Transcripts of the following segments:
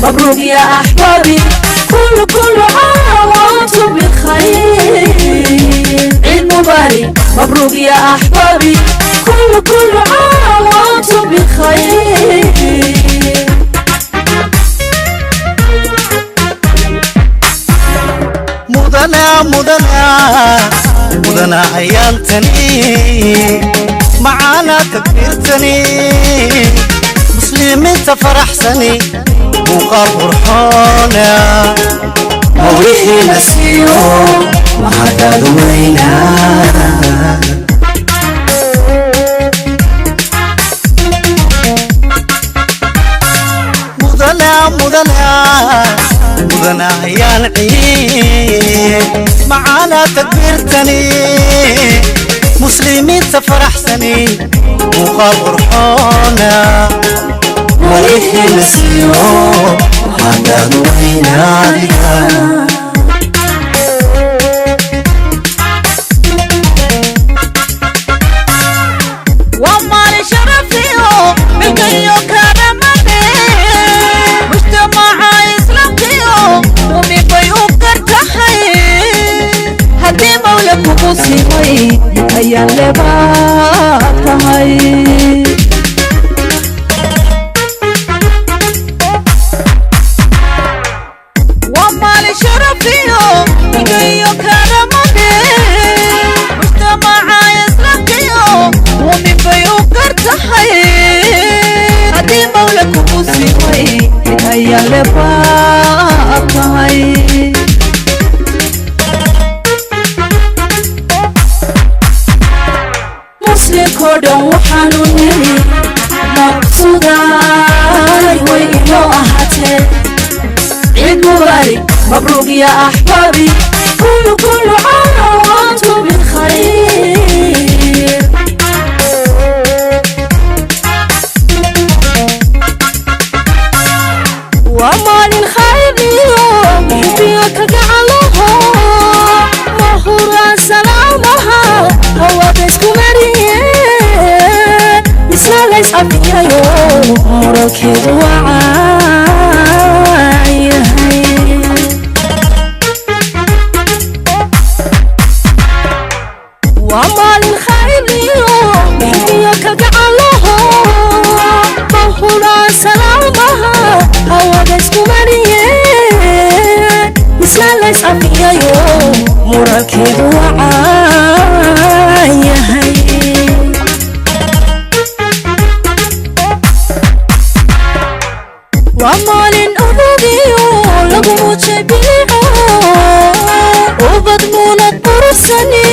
مبروك يا أحبابي، كل كل عام وأنتم بخير. عيد مبارك مبروك يا أحبابي، كل كل عام وأنتم بخير. Mudana, mudana, mudana, ayaantani macaana takbiirtani, muslimiinta faraxsani, muuqaal qurxoona mawlihiina siiyo mahadaadu weynaa. Mudana, mudana, mudana, ayaan ciid macaana takbiirtani, muslimiinta faraxsani, muuqaal qurxoona mawlihiina siiyo mahadaadu weynaadiga. Waa maalin sharafiyo milkayo karamade, mujtamaca islaamkiyo muumin bay u gar tahay. Haddii mawla kugu simay mid ayaan lebaad tahay. Waa maalin sharafiyo milkayo karamade, mujtamaca islaamkiyo muumin bay u gar tahay. Haddii mawla kugu simay mid ayaan lebaad tahay. Muslimkoo dhan waxaanu niri maqsuday way inoo ahaatee. Ciid mubaarak مبروك يا أحبابي، كل كل عام وأنتم بخير. ومالin khayriyo muxbiyo kalgacalaho mahuraan salaamaha hawada isku mariyeen, misna lays cafiyayo moralkeedu wacaayahay. Waa maalin khayriyo muxbiyo kalgacalaho mahuraan salaamaha hawada isku mariyeen, misna lays cafiyayo moralkeedu wacaayahay. Waa maalin urugiyo lagu muujay bilico, ubad muunad quruxsani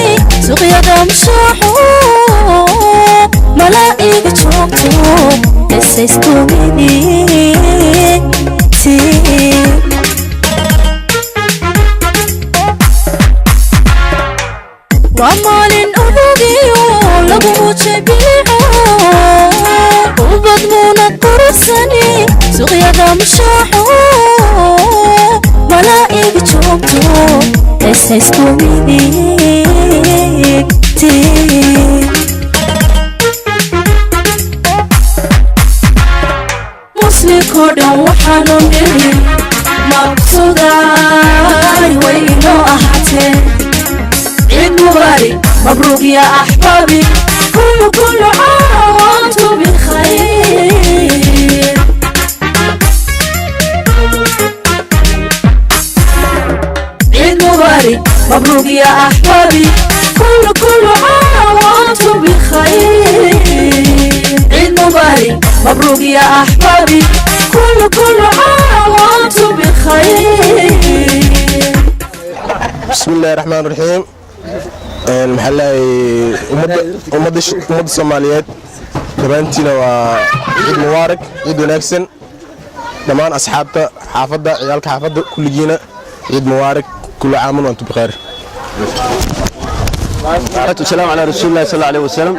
suuqyada mushaaxo, malaa'iga joogto heesaysku miditi. Waa maalin urugiyo lagu muujay bilico, ubad muunad quruxsani suuqyada mushaaxo, malaa'iga joogto heesaysku miditi. Muslimkoo dhan waxaanu niri maqsuday way inoo ahaatee. عيد مبارك مبروك يا أحبابي، كل كل عام وأنتم بخير. عيد مبارك مبروك يا أحبابي، كل كل عام وأنتم بخير. عيد مبارك مبروك يا أحبابي، كل كل عام وأنتم بخير. بسم الله الرحمن الرحيم. Maxaa leeyahay, ummadda Soomaaliyeed dhammaantiina waa ciid mubaarak, ciid wanaagsan. Dhammaan asxaabta xaafadda, ciyaalka xaafadda, kulligiina ciid mubaarak, kullu caamun wa antum bikhair. Wasalaamu calaa rasuulillahi sal allahu alayhi wasalam.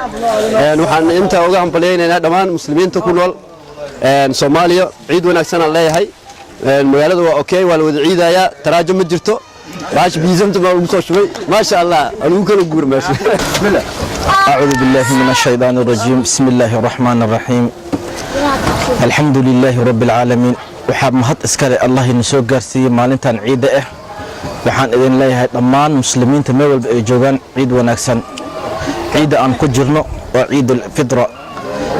Waxaan intaa uga hambalyaynaynaa dhammaan muslimiinta ku nool Soomaaliya, ciid wanaagsan aan leeyahay. Magaalada waa okay, waa la wada ciidayaa, taraajo ma jirto, baasha biisamta baa ugu soo shubay, maasha Allah, lagu kala guur meesha. Bismillah. أعوذ بالله من الشيطان الرجيم، بسم الله الرحمن الرحيم، الحمد لله رب العالمين. Waxaa mahad iskale Allah ina soo gaarsiiyey maalintan ciidda ah. Waxaan idin leeyahay dhammaan muslimiinta meel walba ay joogaan, ciid wanaagsan. Ciidda aan ku jirno waa Ciid Alfitra,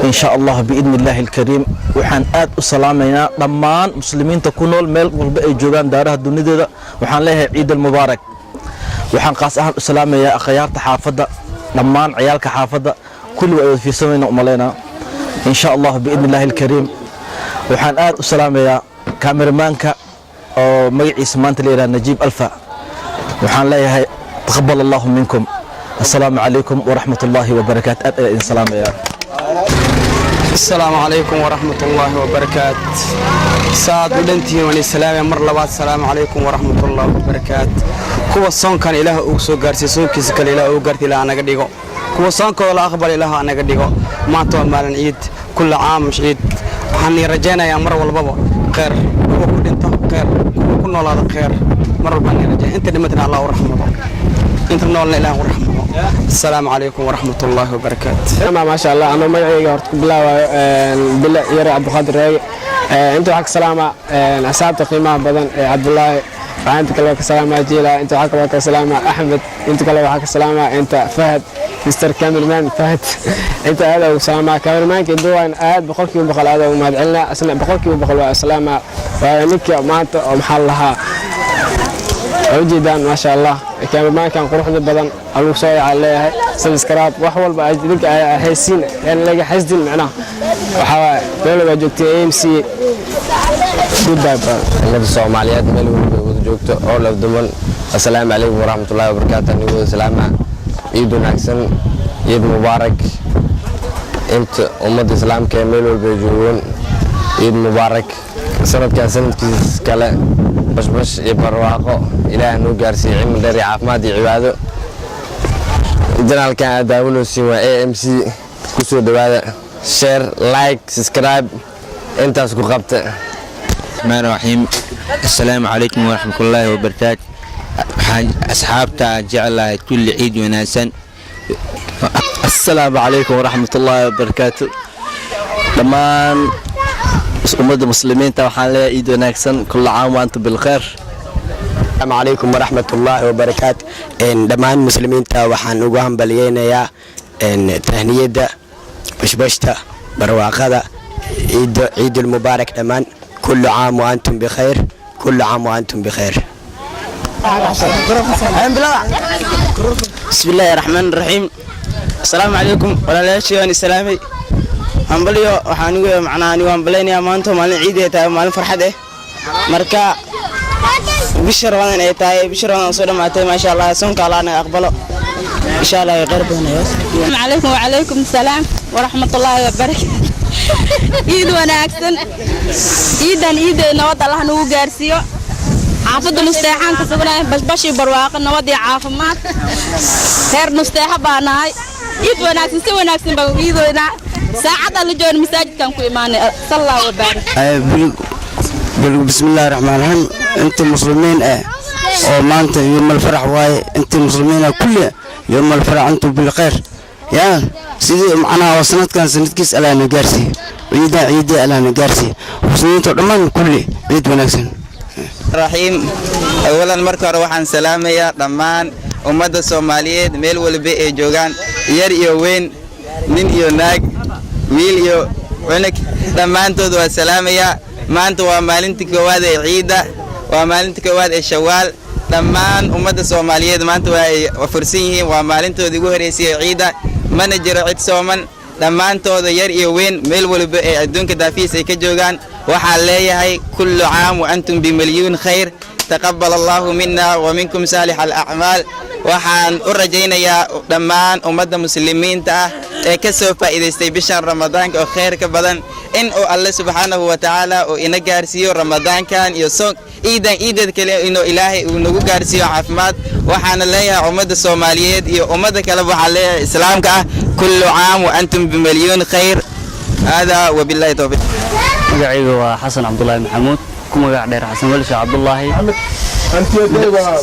in sha Allah, biidni Illaahi Alkariim. Waxaan aad u salaamaynaa dhammaan muslimiinta ku nool meel walba ay joogaan daaraha dunideeda. Waxaan leeyahay Ciid Almubaarak. Waxaan qaas ahaan u salaamayaa akhyaarta xaafadda, dhammaan ciyaalka xaafadda, kulli waa wada fiirsanayna umalaynaa, in sha Allah, biidni Illaahi Alkariim. Waxaan aad u salaamayaa kaameramaanka oo magaciisa maanta la yidhaha Najiib Alfa. Waxaan leeyahay taqabal Allahu minkum. Assalaamu calaykum waraxmat ullaahi wabarakaatu. Aad ayaa idin salaamayaa. Asalaamu calaykum waraxmat ullaahi wabarakaat. Saad u dhantihiin waan islaamaya mar labaad. Asalaamu calaykum waraxmat ullaahi wabarakaat. Kuwa soonkan Ilaah uu soo gaarsiiy, soonkiisa kale Ilaah uu gaartay, Ilaah naga dhigo. Kuwa soonkooda la aqbal, Ilaah naga dhigo. Maanta waa maalin ciid. Kulla caam ciid. Waxaan rajaynayaa mar walbaba kheyr. Kuwa ku dhinto kheyr, kuwa ku noolaada kheyr, mar walbaan rajaynaya. Inta dhimatana Allah u raxmado, inta noolna Ilaah u raxmado. Asalaamu calaykum waraxmat ullaahi wabarakaatu. Maasha Allah. Anoo magacayga horta ku bilaabayo Bile Yare Cabdiqaadir Raage, inta waxaa ka salaama asxaabta qiimaha badan ee Cabdulaahi. Waxaa inta kale ka salaamaa Jiila. Inta waxaa kaloo ka salaamaa Axmed. Inta kale waxaa ka salaamaa inta Fahad, Mr Cameraman Fahad. Inta aad ugu salaamaa cameramanka duwan aad 100% aad ugu mahadcelinaa. Asna 100% waa salaamaa. Waa ninka maanta oo maxaa la lahaa waa ujeedaan, maasha Allah, cameramankan quruxda badan lagu soo yacaa leeyahay. Subscribe, wax walba idinka haysiin laga xasdin, macnaha waxaa waaye meel walba joogtay AMC. Goodbye, brother. Ummadda Soomaaliyeed meel walba wada joogto oo la duman, assalaamu calaykum waraxmatullaahi wabarakaatu. Anigu wada salaama, ciid wanaagsan, Ciid mubaarak. Inta ummadda islaamka ee meel walba ay joogoon, Ciid mubaarak. Sanadkan sanadkiis kale bashbash iyo barwaaqo Ilaah noo gaarsiiye, cimri dheer iyo caafimaad iyo cibaado. Channelkan aad daawanaysiin waa AMC. Kusoo dhawaada, share, like, subscribe, intaas ku qabta. الرحمن الرحيم. السلام عليكم ورحمة الله وبركاته. Asxaabta jeclahay kulli, ciid wanaagsan. Asalaamu calaykum waraxmat ullaahi wabarakaatu. Dhammaan ummadda muslimiinta waxaan leeyahay ciid wanaagsan. Kulla caam wa antum bilkhayr. Asalaamu calaykum waraxmat ullaahi wabarakaatu. Dhammaan muslimiinta waxaan ugu hambaliyeynayaa tahniyadda, bashbashta, barwaaqada Ciidulmubaarak dhammaan. Kullu caam wa antum bikhayr, kullu caam wa antum bikhayr. Bismi illaahi raxmaan raxiim. Asalaamu calaykum walaalayaashii, waan islaamay. Hambalyo. Waxaan igu macnaha anigu hambalaynayaa maanta maalin ciid ay tahay, maalin farxad eh. Marka bisha Ramadaan ay tahay, bisha Ramadaan soo dhammaatay, maasha Allah. Soonka Allah naga aqbalo, insha Allah, khayr badan. Calaykum wacalaykum salaam waraxmatullaahi wabarakaatu. Ciid wanaagsan. Ciidan ciideed nabad Allah nagu gaarsiiyo. Xaafadda Nusteexaan ka sugnay, bashbash iyo barwaaqo, nabad iyo caafimaad. Reer Nusteexa baa nahay. Ciid wanaagsan, si wanaagsan baan u ciidoynaa. Saacadda la joogna masaajidkan ku imaanay. Sallaa wabaarik. Bismillahi raxmaan raxiim. Inta muslimiin ah oo maanta yoomal farax waaye, inta muslimiin ah kulli yoomal farax, antum bilkhayr. Yaa sidii macnaha oo sanadkan sanadkiis Allah na gaarsiiye, ciidan ciidii Allah na gaarsiiye. Muslimiinta dhammaan kulli ciid wanaagsan. Raxiim. Awalan, marka hore waxaan salaamayaa dhammaan ummadda Soomaaliyeed meel walba ay joogaan, yar iyo weyn, nin iyo naag, wiil iyo cunug, dhammaantood waa salaamayaa. Maanta waa maalinta koowaad ee ciidda, waa maalinta koowaad ee Shawaal. Dhammaan ummadda Soomaaliyeed maanta waa ay fursan yihiin, waa maalintoodii ugu horreysay ee ciidda, mana jiro cid sooman. Dhammaantooda yar iyo weyn, meel walba ee adduunka daafihiis ay ka joogaan, waxaan leeyahay kullu caam wa antum bimilyuun khayr. Taqabbal Allahu mina wa minkum saalix alacmaal. Waxaan u rajaynayaa dhammaan ummadda muslimiinta ah ee ka soo faa'iidaystay bishan Ramadaanka oo khayrka badan in uu Alle subxaanahu wa tacaala uu ina gaarsiiyo Ramadaankan iyo soon ciidan ciideed kale, inuu Ilaahay uu nagu gaarsiiyo caafimaad. Waxaana leeyahay ummadda Soomaaliyeed iyo ummadda kaleba, waxaan leeyahay islaamka ah, kullu caam wa antum bimilyuun khayr. Hada wabillahi towfiiq. Magacayga waa Xasan Cabdulaahi Maxamuud, ku magac dheer Xasan Welshe Cabdulaahi,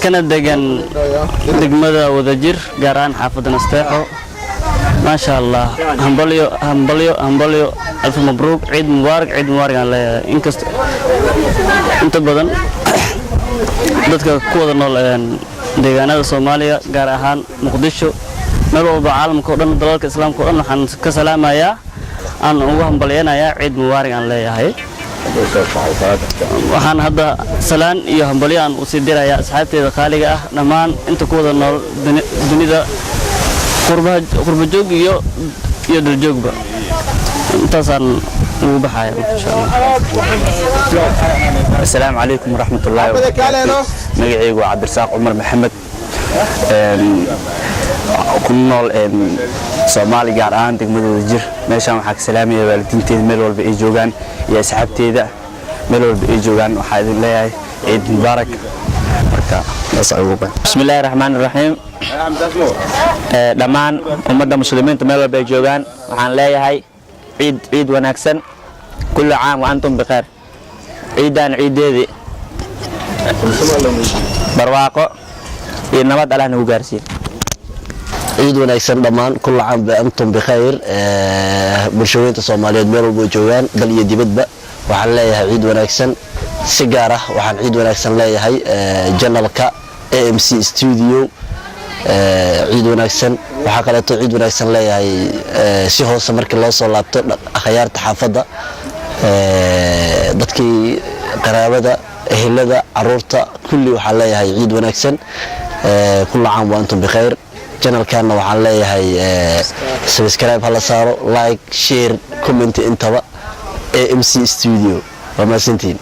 kana degan degmada Wadajir, gaar ahaan xaafadda Nasteexo. Maasha Allah, hambalyo, hambalyo, hambalyo, alf mabruuk, ciid mubaarak, ciid mubaarak aan leeyahay. Inkasta inta badan dadka ku wada nool deegaanada Soomaaliya, gaar ahaan Muqdisho, meel walba caalamka oo dhan, dalalka Islaamka oo dhan, waxaan ka salaamayaa, aan ugu hambalyanayaa, ciid mubaarak aan leeyahay. Waxaan hadda salaan iyo hambalyo aan usii dirayaa asxaabteeda qaaliga ah, dhammaan inta ku wada nool dunida, qurba joog iyo daljoogba. Intaasaan ugu baxaya, insha Allah. Asalaamu calaykum waraxmatullaahi wabarakaatu. Magacaygu waa Cabdirasaaq Cumar Maxamed, ku nool Soomaali, gaar ahaan degmada Wadajir. Meeshaan waxaa ka salaamaya waalidiinteeda meel walba ay joogaan iyo asxaabteeda meel walba ay joogaan. Waxaa idin leeyahay ciid mubaarak. Marka Bismillaahi raxmaani raxiim. Dhammaan ummadda muslimiinta meel walba ay joogaan waxaan leeyahay ciid ciid wanaagsan, kullu caam wa antum bikheer. Ciiddaan ciiddeedii barwaaqo iyo nabad Allah nagu gaarsiiyo. Ciid wanaagsan dhammaan, kulla caam antum bikhayr. Bulshooyinka Soomaaliyeed meel walba joogaan, dal iyo dibadba, waxaan leeyahay ciid wanaagsan. Si gaar ah waxaan ciid wanaagsan leeyahay channelka AMC Studio, ciid wanaagsan. Waxaa kaleeto ciid wanaagsan leeyahay si hoose markii loo soo laabto akhyaarta xaafadda, dadkii qaraabada, ehelada, caruurta, kulli waxaan leeyahay ciid wanaagsan, kulla caam wa antum bikhayr. Channelkanna waxaan leeyahay subscribe hala saaro, like, share, comment intaba. AMC Studio, waa mahadsantihiin.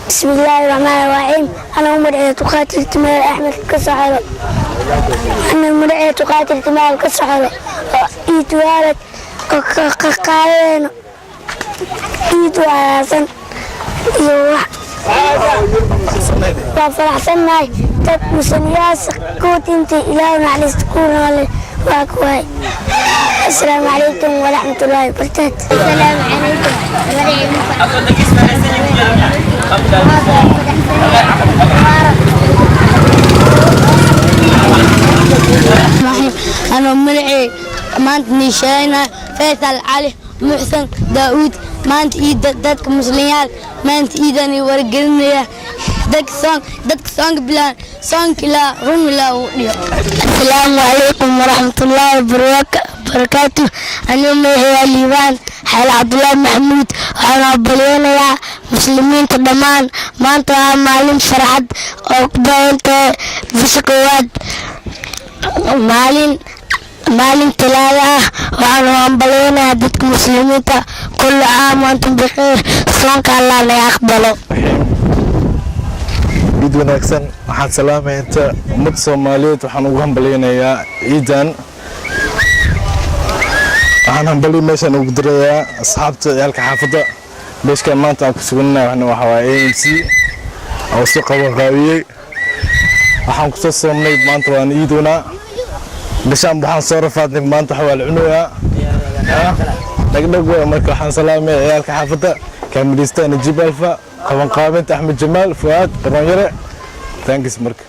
بسم الله الرحمن الرحيم. أنا مدعية تقاتل تمال أحمد كسحلو. أنا مدعية تقاتل تمال كسحلو. إيد والد قاقين إيد وعاسن waa faraxsannahay. Dad musaniyaasha kuwa inta Ilaahu naxariista ku noole waa kuwaay. Asalaamu calaykum waraxmatullaahi wabarakaatu. Asalaamu calaykum. أنا magacay maanta niisheena Faysal Cali Muxsan Daauud. Maanta iida dadka muslimiyaal, maanta iidani wargelinaya dadka soon, dadka soonka bilaan, soonka ilaa run ilaa uu dhiyo. Asalaamu calaykum waraxmatullaahi wabarakaatu. Anigu magaceeya Liibaan Xayle Cabdulaahi Maxamuud. Waxaan hambalyeynayaa muslimiinta dhammaan. Maanta waa maalin farxad oo ku badan tahay bisha koowaad, maalin Talaada ah. Waxaan hambalyeynayaa dadka muslimiinta, kullu caam antum bikhiir. Soonka Allah naga aqbalo. Ciid wanaagsan. Waxaan salaamaya inta ummadda Soomaaliyeed. Waxaan ugu hambalyeynayaa ciidan. Waxaan hambalyo meeshaan ugu dirayaa asxaabta, ciyaalka xaafadda. Meeshkan maanta aan ku sugannahay waxna waxa waaye AMC oo soo qabanqaabiyey. Waxaan kusoo soomnay, maanta waan iidoonaa. Bishaan waxaan soo rafaadnay, maanta waxa waa la cunayaa dhagdhag wey. Marka waxaan salaamaya ciyaalka xaafadda, kaamirista Najiib Alfa, qabanqaabinta Axmed Jamaal Fuaad Baroonyare. Thanks marka.